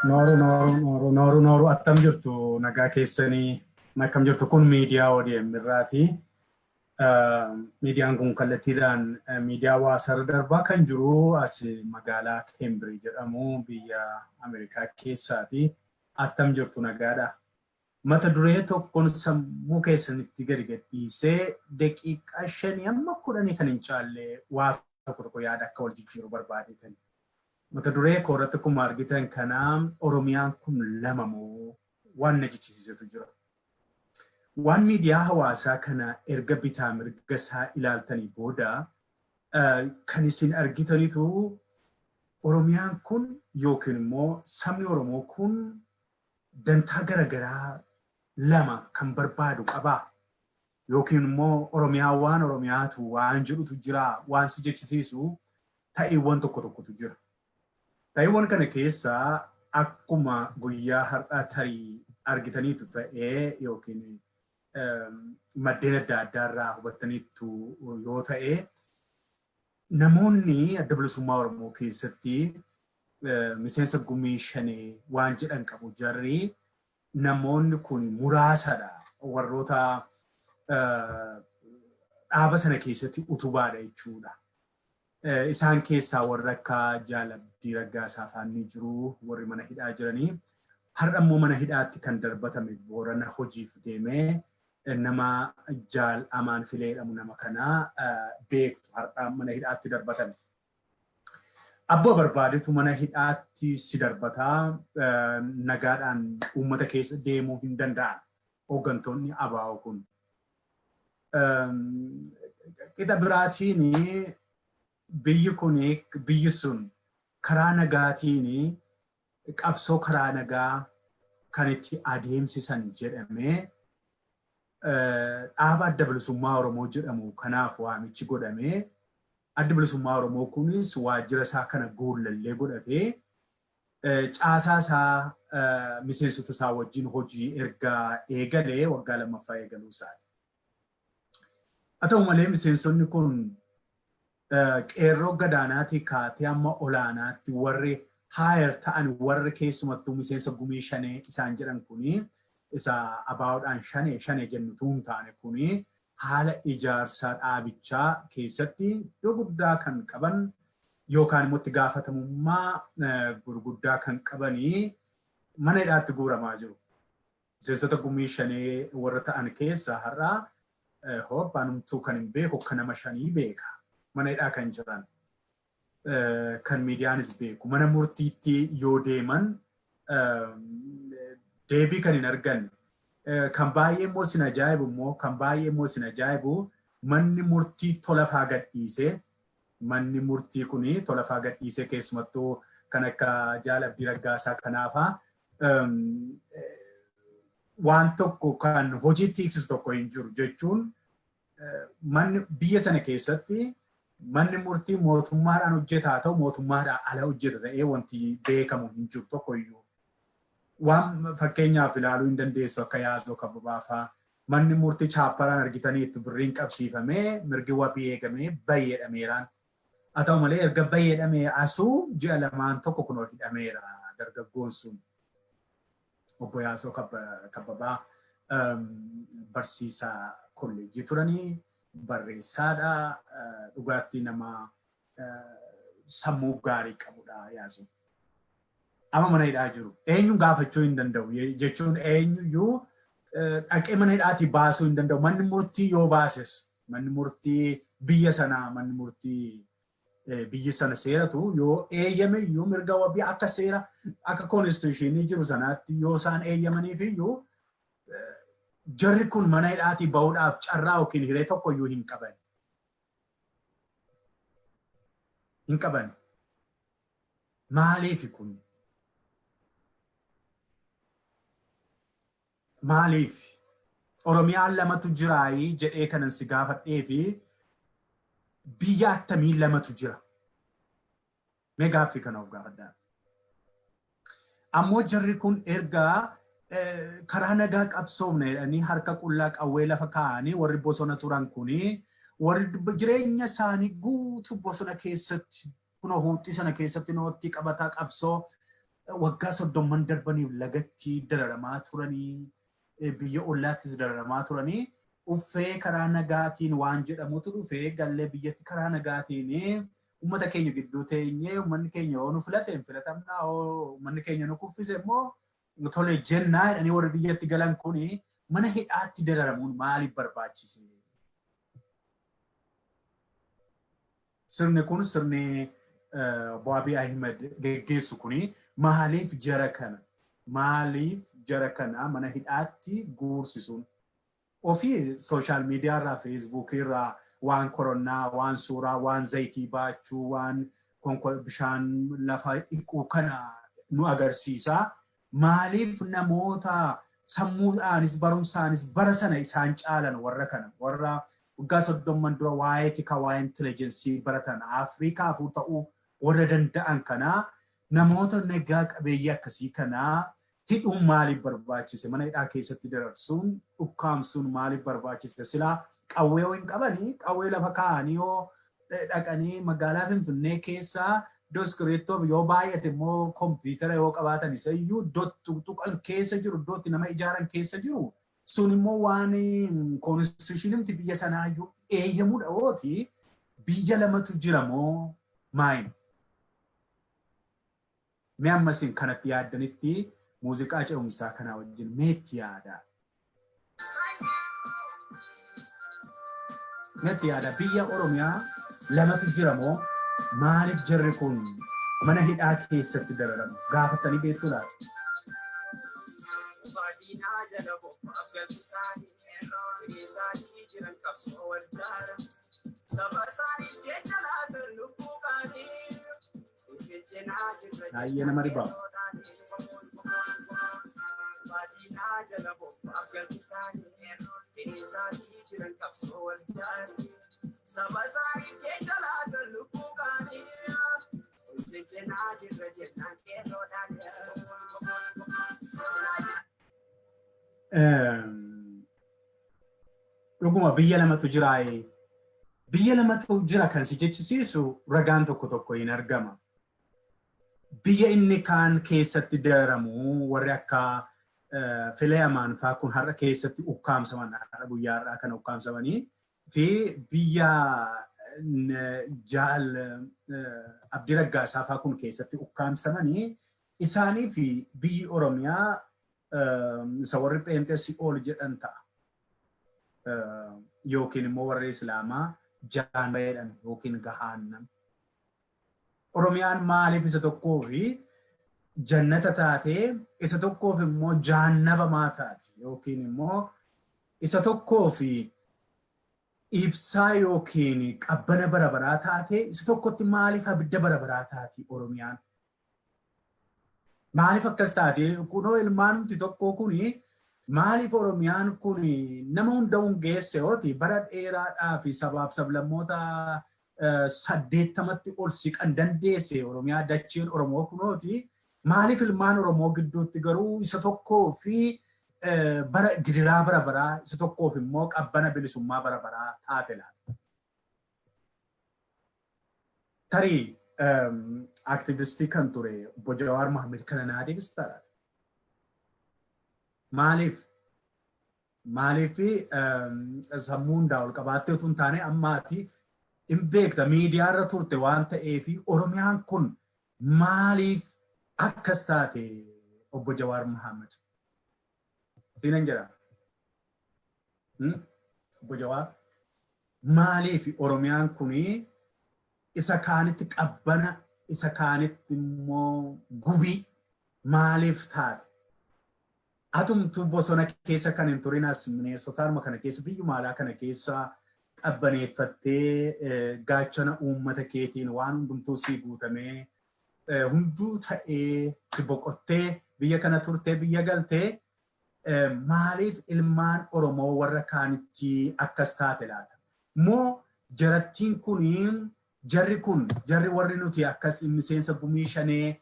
Nooru, nooru, nooru, nooru, nooru, attam jirtu? Nagaa keessanii? Akkam jirtu? Kun miidiyaa ODM irraati. Miidiyaan kun kallattiidhaan miidiyaa hawaasaarra darbaa kan jiru as magaalaa Keembirii jedhamu biyya Ameerikaa keessaati. Attam jirtu? Nagaadha. Mata duree tokkoon sammuu keessanitti gadi gadhiisee daqiiqaa 5 hamma 10 kan hin caalle waa tokko tokko yaada akka wal jijjiiru barbaadeetani. Mata duree koo irratti akkuma argitan kana Oromiyaan kun lama moo waan na jechisiisetu jira. Waan miidiyaa hawaasaa kana erga bitaa mirga isaa ilaaltanii booda kan isin argitanitu Oromiyaan kun yookiin immoo sabni Oromoo kun dantaa garagaraa lama kan barbaadu qabaa? Yookiin immoo Oromiyaa waan Oromiyaatu waan jedhutu jira waan si jechisiisu ta'iiwwan tokko tokkotu jira. Ta'iiwwan kana keessaa akkuma guyyaa har'aa tarii argitaniitu ta'ee yookiin maddeen adda addaa irraa hubattaniittu yoo ta'e, namoonni Adda Bilisummaa Oromoo keessatti miseensa Gumii Shanee waan jedhan qabu, jarri namoonni kun muraasadha, warroota dhaaba sana keessatti utubaadha jechuudha. Isaan keessaa warra akka Jaal Abdii Raggaasaa fa'aan ni jiru, warri mana hidhaa jiranii. Har'a immoo mana hidhaatti kan darbatame Boorana hojiif deemee nama Jaal Amaan Filee jedhamu, nama kana beektu, har'a mana hidhaatti darbatame. Abbaa barbaadetu mana hidhaatti si darbataa, nagaadhaan uummata keessa deemuu hin danda'an hooggantoonni ABO kun. Qixa biraatiin biyyi kun, biyyi sun karaa nagaatiin qabsoo karaa nagaa kan itti adeemsisan jedhamee dhaaba Adda Bilisummaa Oromoo jedhamu kanaaf waamichi godhamee, Addi Bilisummaa Oromoo kunis waajjira isaa kana guullallee godhatee caasaa isaa miseensota isaa wajjin hojii erga eegalee waggaa lammaffaa eegaluu isaati. Haa ta'u malee, miseensonni kun qeerroo gadaanaatii kaatee amma olaanaatti warri higher ta'an, warri keessumattuu miseensa Gumii Shanee isaan jedhan kuni, isa ABOdhaan shanee shanee jennutu hin taane, kuni haala ijaarsa dhaabichaa keessatti iddoo guddaa kan qaban yookaan immoo itti gaafatamummaa gurguddaa kan qabanii mana hidhaatti guuramaa jiru. Miseensota Gumii Shanee warra ta'an keessaa har'a hope anumtuu kan hin beeku akka nama shanii beeka. Mana hidhaa kan jiran, kan miidiyaanis beeku. Mana murtiitti yoo deeman deebii kan hin arganne. Kan baay'ee immoo sin ajaa'ibu immoo, kan baay'ee immoo sin ajaa'ibu, manni murtii tolafaa gadhiisee, manni murtii kuni tolafaa gadhiisee, keessumattuu kan akka Jaal Abdii Raggaasaa kanaafaa waan tokko kan hojiitti hiiksisu tokko hin jiru. Jechuun manni biyya sana keessatti manni murtii mootummaadhaan hojjetaa ta'u mootummaadhaan ala hojjeta ta'ee wanti beekamu hin jiru tokko iyyuu. Waan fakkeenyaaf ilaaluu hin dandeessu, akka Yaasoo Kababaafaa manni murtii chaapparaan argitanii itti birriin qabsiifamee mirgi wabii eegamee bayyeedhameeraan. Haa ta'u malee, erga bayyeedhamee asuu ji'a lamaan tokko kunoo hidhameera dargaggoon sun. Obbo Yaasoo Kabbabaa barsiisaa kolleejjii turanii, barreessaadha. Dhugaatti nama sammuu gaarii qabudha Yaasoo. Amma mana hidhaa jiru. Eenyuun gaafachuu hin danda'u, jechuun eenyuyyuu dhaqee mana hidhaatii baasuu hin danda'u. Manni murtii yoo baases, manni murtii biyya sanaa, manni murtii biyyi sana seeratu yoo eeyyame iyyuu, mirga wabii akka seera akka constitutionii jiru sanaatti yoo isaan eeyyamaniif iyyuu, jarri kun mana hidhaatii bahuudhaaf carraa yookiin hiree tokko iyyuu hin qaban. Hin qaban. Maaliif kun? Maaliif? Oromiyaan lamatu jiraayii jedhee kanan si gaafadhee fi biyya attamii lamatu jira? Mee gaaffii kana of gaafadhaa. Ammoo jarri kun erga karaa nagaa qabsoofna jedhanii harka qullaa qawwee lafa kaa'anii, warri bosona turan kuni, warri jireenya isaanii guutuu bosona keessatti kunoo huuxxii sana keessatti nootti qabataa qabsoo Waggaa 30n darbaniif lagatti dararamaa turanii, biyya ollaattis dararamaa turanii, uffee karaa nagaatiin waan jedhamutu dhufee gallee biyyatti karaa nagaatiin uummata keenya gidduu teenyee, uummanni keenya yoo nu filate hin filatamnaa, uummanni keenya nu kuffise immoo tole jennaa jedhanii warri biyyatti galan kuni mana hidhaatti dararamuun maaliif barbaachise? Sirni kun, sirni obbo Abiy Ahmed geggeessu kuni maaliif jara kana mana hidhaatti guursisuun? Ofii social media irraa, Feesbuukii irraa waan koronnaa, waan suuraa, waan zayitii baachuu, waan bishaan lafa dhiquu kana nu agarsiisa. Maaliif namoota sammuudhaanis barumsaanis bara sana isaan caalan, warra kana, warra waggaa 30n dura waa'ee tika, waa'ee intelligence baratan, Afrikaafuu ta'uu warra danda'an kanaa, namoota nagaa qabeeyyii akkasii kanaa hidhuun maaliif barbaachise? Mana hidhaa keessatti dararsuun, ukkaamsuun maaliif barbaachise? Silaa qawwee yoo hin qabanii, qawwee lafa kaa'anii yoo dhaqanii magaalaa Finfinnee keessaa desktop yoo baay'ate immoo kompiitara yoo qabaatan, isa iyyuu iddoo tuqan keessa jiru, iddootti nama ijaaran keessa jiru sun immoo waan constitutionimti biyya sanaa iyyuu eeyyamuudha ooti. Biyya lamatu jira moo maayin? Mee ammasiin kanatti yaaddanitti muuziqaa ce'umsaa kanaa wajjin meetti yaadaa. Meetti yaada, biyya Oromiyaa lamatu jira moo maaliif jarri kun mana hidhaa keessatti dararamu? Gaafatanii beektuu laata? Baadiyyaa jala bobbaaf galfisaanii firii isaanii jiran qabsoo wal jaara. Saba isaaniif jecha laatan lubbuu qaalii. Isin cinaa jirra. Baay'ee nama dhiba. Baadiyyaa jala bobbaaf galfisaanii firii isaanii jiran qabsoo wal jaara. Saba isaaniif jecha laatan lubbuu qaalii. Isin cinaa jirra jennaan qeerroodhaan. Dhuguma biyya lamatu jiraaye? Biyya lamatu jira kan si jechisiisu ragaan tokko tokko hin argama. Biyya inni kaan keessatti dararamu, warri akka Filee Amaan faa kun har'a keessatti ukkaamsaman, har'a guyyaa har'aa kana ukkaamsamanii fi biyya Jaal Abdii Raggaasaa faa kun keessatti ukkaamsamanii, isaanii fi biyyi Oromiyaa isa warri Pheenxee Si'ool jedhan ta'a. Yookiin immoo warri Islaamaa Jaanba jedhan yookiin Gahaannam. Oromiyaan maaliif isa tokkoo fi jannata taatee isa tokkoof immoo jaannaba maa taate? Yookiin immoo isa tokkoo fi ibsaa yookiin qabbana bara baraa taate, isa tokkotti maaliif abidda bara baraa taati Oromiyaan? Maaliif akkas taate? Kunoo ilmaanumti tokko kuni maaliif Oromiyaan kun nama hunda hungeesse hooti bara dheeraadhaa fi sabaaf sablammoota 80tti ol siqan dandeesse Oromiyaa, dacheen Oromoo kunooti? Maaliif ilmaan Oromoo gidduutti garuu isa tokkoo fi bara gidiraa bara baraa, isa tokkoof immoo qabbana bilisummaa bara baraa taate laata? Tarii aktivistii kan ture obbo Jawaar Mohaammed kana naa deebistaa laata? Maaliif? Maaliif sammuu hundaa ol qabaattee utuu hin taane ammaati hin beekta, miidiyaa irra turte waan ta'eef, Oromiyaan kun maaliif akkas taate, obbo Jawaar Mohaammed? Siinan jedha. Obbo Jawaar, maaliif Oromiyaan kun isa kaanitti qabbana, isa kaanitti immoo gubii maaliif taate? Atumtu bosona keessa kan hin turin, as Mineesotaanuma kana keessa, biyyuma alaa kana keessa qabbaneeffattee, gaachana uummata keetiin waan hundumtuu sii guutamee, hunduu ta'ee boqottee biyya kana turtee biyya galtee, maaliif ilmaan Oromoo warra kaanitti akkas taate laata? Moo jarattiin kun, jarri kun, jarri warri nuti akkas miseensa Gumii Shanee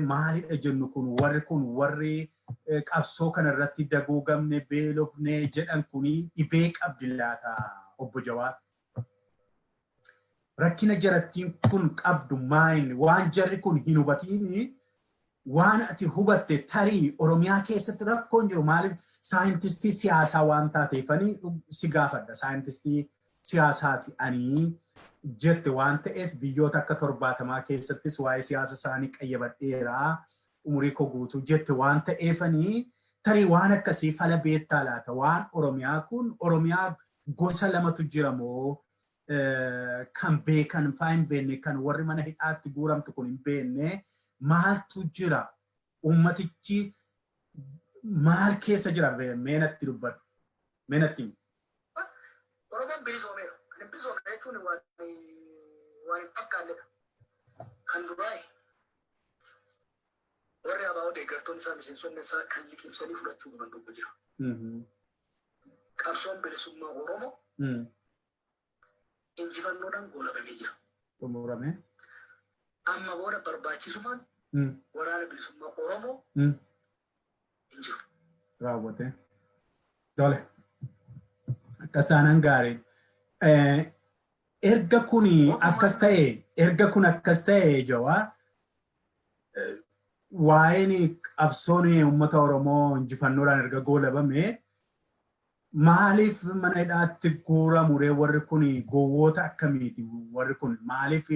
maalidha jennu kun, warri kun, warri qabsoo kana irratti daguugamne, beelofne jedhan kun dhibee qabdi laata, obbo Jawaar? Rakkina jarattiin kun qabdu maayini? Waan jarri kun hin hubatiin Waan ati hubatte, tarii Oromiyaa keessatti rakkoon jiru maaliif, saayintistii siyaasaa waan taateefani si gaafadha. Saayintistii siyaasaati ani jette waan ta'eef, biyyoota akka 70 keessattis waa'ee siyaasa isaanii qayyabadheeraa umurii koo guutuu jette waan ta'eefanii, tarii waan akkasii fala beektaa laata? Waan Oromiyaa kun, Oromiyaa gosa lamatu jira moo, kan beekan faa hin beekne, kan warri mana hidhaatti guuramtu kun hin beekne maaltu jira? Ummatichi maal keessa jira? Meenatti dubbadhu. Meenatti himi. Oromoon bilisoomeera. Kan hin bilisoomne jechuun waan hin fakkaannedha. Kan duraa warri ABO, deeggartoonni isaa, miseensonni isaa kan liqimsanii fudhachuu qaban tokko jira. Qabsoon bilisummaa Oromoo injifannoodhaan goolabamee jira. Xumurame. Amma booda barbaachisummaan waraana bilisummaa Oromoo hin jiru. Raawwate. Tole. Akkas taanaan gaarii. Erga kun akkas ta'e, Jawaar, waa'een qabsoon uummata Oromoo injifannoodhaan erga goolabame, maaliif mana hidhaatti guuramu ree? Warri kun gowwoota akkamiiti? Warri kun maaliif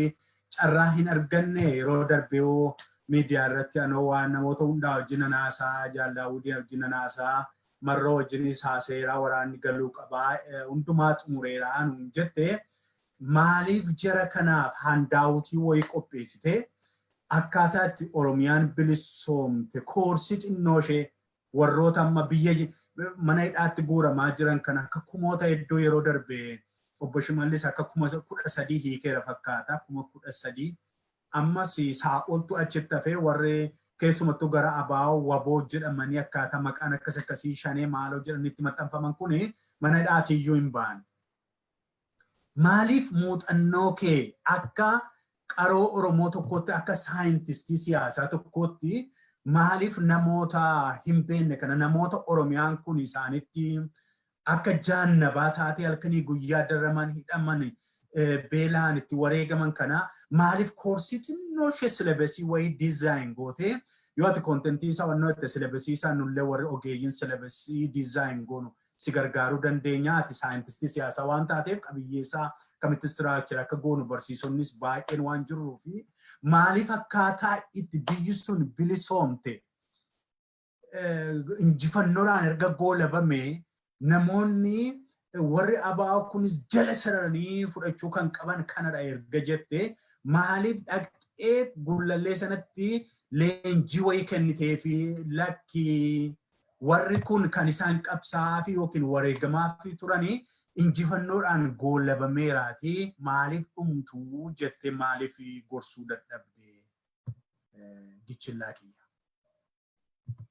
carraa hin arganne? Yeroo darbee miidiyaa irratti anoo waan namoota hundaa wajjin haasaa, Jaal Daawudii wajjin haasaa, Marroo wajjinis haaseeraa, waraanni galuu qabaa, hundumaa xumureeraa nuun jette. Maaliif jara kanaaf handout wayii qopheessite, akkaataa itti Oromiyaan bilisoomte koorsii xinnoo ishee, warroota amma biyya mana hidhaatti guuramaa jiran kan akka kumoota hedduu, yeroo darbe obbo Shimallis akka 13,000 hiikeera fakkaata, 13,000, ammas saa'oltu achitti hafee, warri keessumattuu gara ABO WBO jedhamanii akkaataa maqaan akkas akkasii, shanee maaloo jedhanitti maxxanfaman kuni mana hidhaatiiyyuu hin baane. Maaliif muuxannoo kee akka qaroo Oromoo tokkootti, akka saayintistii siyaasaa tokkootti, maaliif namoota hin beekne kana, namoota Oromiyaan kun isaanitti akka jaannabaa taatee halkanii guyyaa daraman, hidhaman, beelaan itti wareegaman kana, maaliif koorsii xinnoo ishee, syllabus wayii design gootee, yoo ati content isaa wannoo itti syllabus isaa nullee warri ogeeyyiin syllabus design goonu si gargaaruu dandeenya? Ati saayintistii siyaasaa waan taateef, qabiyyee isaa kamitti structure akka goonu barsiisonnis baay'een waan jirruu fi, maaliif akkaataa itti biyyi sun bilisoomte, injifannoodhaan erga goolabame, namoonni warri ABO kunis jala sararanii fudhachuu kan qaban kanadha erga jette, maaliif dhaqxee Gullallee sanatti leenjii wayii kennitee fi, lakki, warri kun kan isaan qabsaa'aa fi yookiin wareegamaa fi turanii injifannoodhaan goolabameeraati, maaliif dhumtuu jettee, maaliif gorsuu dadhabde, gichillaa kiyya?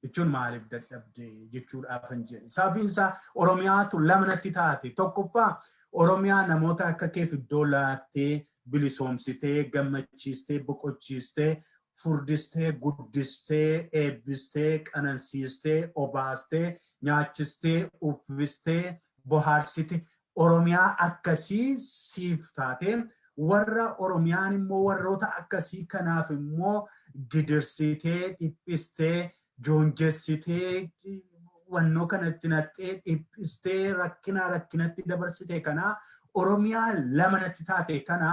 Jechuun maaliif dadhabde jechuudhaaf hin jedhe. Sababiin isaa Oromiyaatu lamanatti taate. Tokkoffaa, Oromiyaa namoota akka keef iddoo laattee, bilisoomsitee, gammachiistee, boqochiistee, furdistee, guddistee, eebbistee, qanansiistee, obaastee, nyaachistee, uffistee, bohaarsite. Oromiyaa akkasii siif taate, warra Oromiyaan immoo warroota akkasii kanaaf immoo gidirsitee, dhiphistee, joonjessitee, wannoo kanatti naqxee, dhiphistee, rakkina rakkinatti dabarsite kana, Oromiyaa lamanatti taate kana,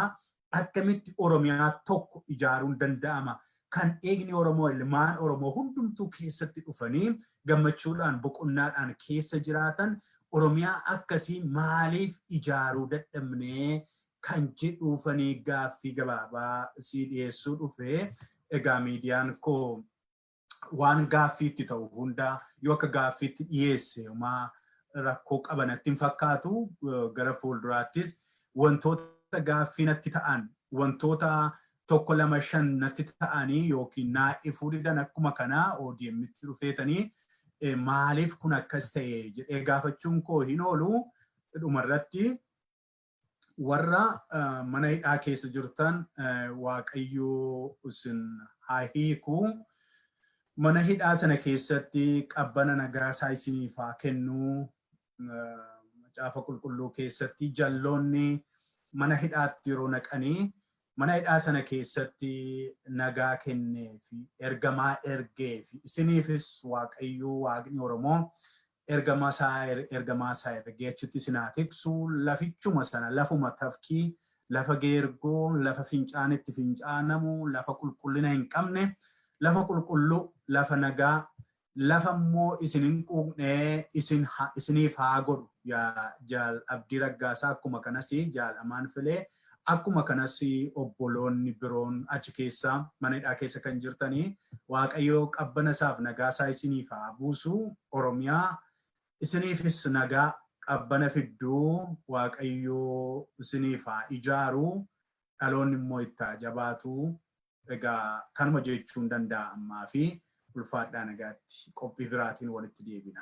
akkamitti Oromiyaa tokko ijaaruun danda'ama? Kan dhiigni Oromoo, ilmaan Oromoo hundumtuu keessatti dhufanii gammachuudhaan, boqonnaadhaan keessa jiraatan, Oromiyaa akkasii maaliif ijaaruu dadhabnee kan jedhuufanii gaaffii gabaabaa sii dhiyeessuu dhufe. Egaa miidiyaan koo waan gaaffiitti ta'u hunda yoo akka gaaffiitti dhiyeesse homaa rakkoo qaba natti hin fakkaatu. Gara fuulduraattis wantoota gaaffii natti ta'an, wantoota tokko lama shan natti ta'anii yookiin naa ifuu didan, akkuma kanaa ODM'tti dhufeetanii maaliif kun akkas ta'e jedhee gaafachuun koo hin oolu. Dhumarratti, warra mana hidhaa keessa jirtan, Waaqayyo isin haa hiiku. Mana hidhaa sana keessatti qabbana nagaa isaa isiniif haa kennu. Macaafa Qulqulluu keessatti jalloonni mana hidhaatti yeroo naqanii Mana hidhaa sana keessatti nagaa kennee fi ergamaa ergee fi isiniifis Waaqayyo Waaqni Oromoo ergamaa isaa ergee achitti isin haa tiksu. Lafichuma sana, lafuma tafkii, lafa geergoo, lafa fincaan itti fincaanamu, lafa qulqullina hin qabne, lafa qulqulluu, lafa nagaa, lafa immoo isin hin quuqnee isiniif haa godhu. Yaa Jaal Abdii Raggaasaa, akkuma kanas Jaal Amaan Filee, akkuma kanas obboloonni biroon achi keessa mana hidhaa keessa kan jirtanii, Waaqayyo qabbana isaaf nagaa isaa isiniif haa buusu. Oromiyaa isiniifis nagaa qabbana fidduu Waaqayyo isiniif haa ijaaru, dhaloonni immoo itti haa jabaatu. Egaa kanuma jechuun danda'a ammaa fi ulfaadhaa, nagaatti, qophii biraatiin walitti deebina.